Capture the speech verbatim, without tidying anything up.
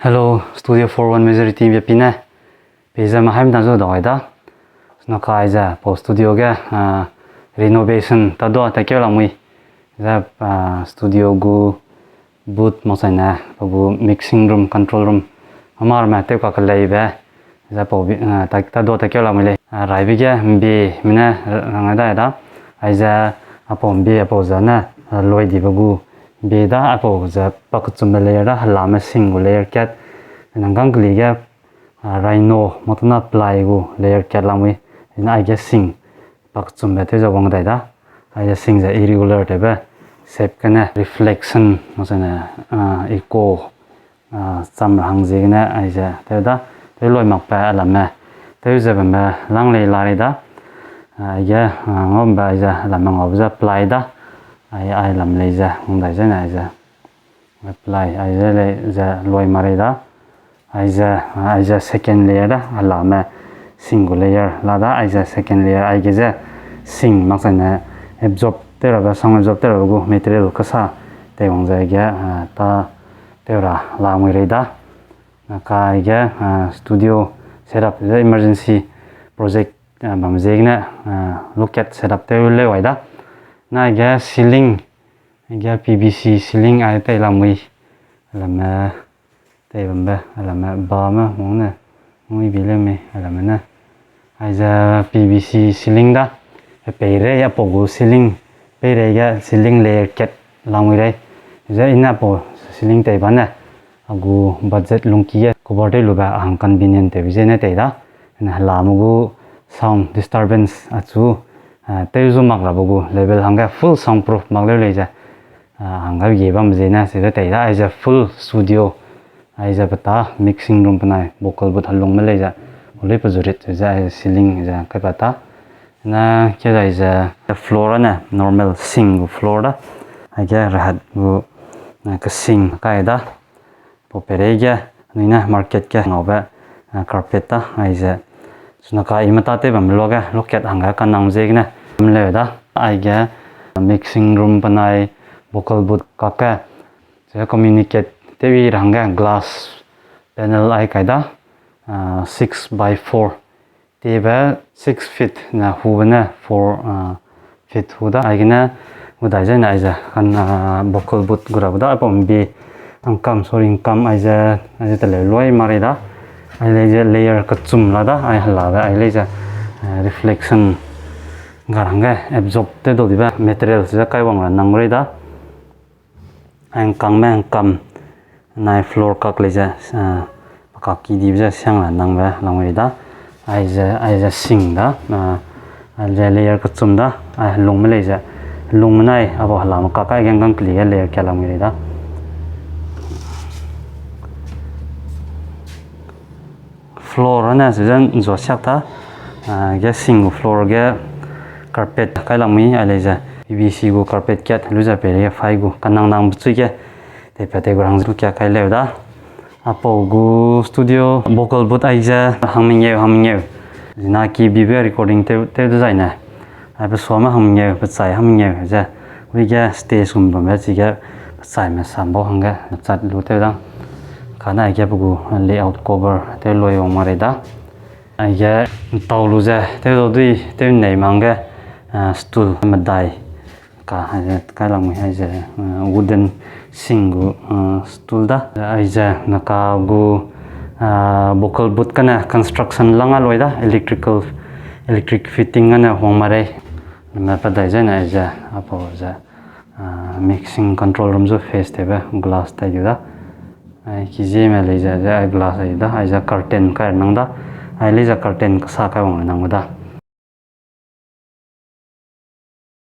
Hello, Studio four one Majority bia pi ne. Peize mahaimna zu dau ai da. Suna kai ze pau studio ge, ah, renovation ta dua ta keu lamui. Ze, ah, studio gu booth mak sai ne, pa gu mixing room, control room. Amar me tew ka keleibe. Ze pau bi, ah, ta, ta dua ta keu lamui lei. Ah, raibe ge mbi mine rang da da. Aize apau mbi apau ze ne, ah, loi dibe gu mbi da, apau ze pakechumbe layer da, helame sing gu layer kat. Nang gang keli ge, ah, rhino, matena ply gu layer kat lamui. Zina aige sing pakechumbe tew ze wang dai da. Aize sing ze irregular tewbe shape kane reflection, mak sai ne, ah, echo, ah, cham ra hang ziegene aize tew da, tew loi makbe alame, tew ze bambe lang lei la rei da, ah, aige, ah, ngau bambe aize alame ngaube ze ply da, ai, ai lam lei ze, ngdai zene aize, ply, aize lei ze loi ma rei da, aize, ah, aize second layer da, alame sing gu layer la da, aize second layer, aige ze sing mak sai ne absorb tew rabe, sound absorb tew rabe gu material kesa teiwang ze aige, ah, ta tew ra lamui rei da. Na ka aige, ah, studio setup ze emergency project, ah, bam ziegene, ah, loket setup tew leu ai da. Na aige ceiling, aige P V C ceiling ai tei lamui, alame tei bambe, alame bame, mung ne, mui bi leu mei, alame ne. Aize P V C ceiling da, peirei apau gu ceiling, peirei ge ceiling layer kat lamui rei. Ze ine apau ceiling tei bane, a gu budget lungki ge cover tew lube a hang convenient tewbe zene tei da. Ne helame gu sound disturbance achu, ah, tew zu mak rabe gu level hangge full soundproof mak leu lei ze, ah, hangge ge bam ziegene, chize tei da, aize full studio, aize pe ta mixing room penai vocal booth helungme lei ze, olei pe zurit ze, aize ceiling ze kai pa ta. Na ke zai ze floor ne normal sing gu floor da, aige rehat gu, ah, kesing kai da. Pau peirei ge, anui ne market ge ngaube, ah, carpet ta, aize. Suna ka i meta tew bam luage, loket hangge kanang ziegene, leu da, aige mixing room penai vocal booth kakge, ze communicate tew i ra hangge glass panel ai kai da, ah, six by four. Tebe six feet ne hube ne four, ah, feet hu da. Aigene gu dai zene aize kan, ah, vocal booth gu rabe da, aipau mbi angkam, sorry, angkam aize, aize teleu loi ma rei da. Ai lei ze layer kechum la da, ai helabe, ai lei ze, ah, reflection ga ra hangge absorb tew dau dibe material ze kaiwang ra nang rei da. Ai ngkangme ngkam nai floor kak lei ze, ah, pe kak ki dibe ze siang ra nangbe lang rei da. Aize, aize sing da, ah, aize layer kechum da, ai helungme lei ze. Helungme nai, apau helame kak aige nggang keli ge layer kia lang rei da. Floor ne se ze nzua siak ta, ah, ge sing gu floor ge carpet kai lamui, ai lei ze P V C gu carpet kat lu ze peirei ge fai gu kanang nang bechui ge, teipat tei gu rang ze lu kia kai leu da. Apau gu studio vocal booth aize hangmengeu, hangmengeu. Zina ki bibe recording tew, tew dezaine. Ai pe suame hangmengeu, pe chai hangmengeu ze. Wige stage gum bambe chige pe chaime sam bau hangge, chat lu tew da. Kane aige pe gu layout cover tew loi wang ma rei da. Aige ntau lu ze, tew dau dui, tew nei ma hangge, ah, stool medai. Ka aize, kai lamui aize, ah, wooden sing gu, ah, stool da. Aize, naka gu, ah, vocal booth kane construction lang a loi da, electrical, electric fitting ane wang ma rei. Name pa dai zene aize, apau ze, ah, mixing control room zu face tewbe glass tai di da. Ai, ki zieme lei ze, ze ai glass ai da, aize curtain kai nang da. Ai lei ze curtain kesa kai wang nang da.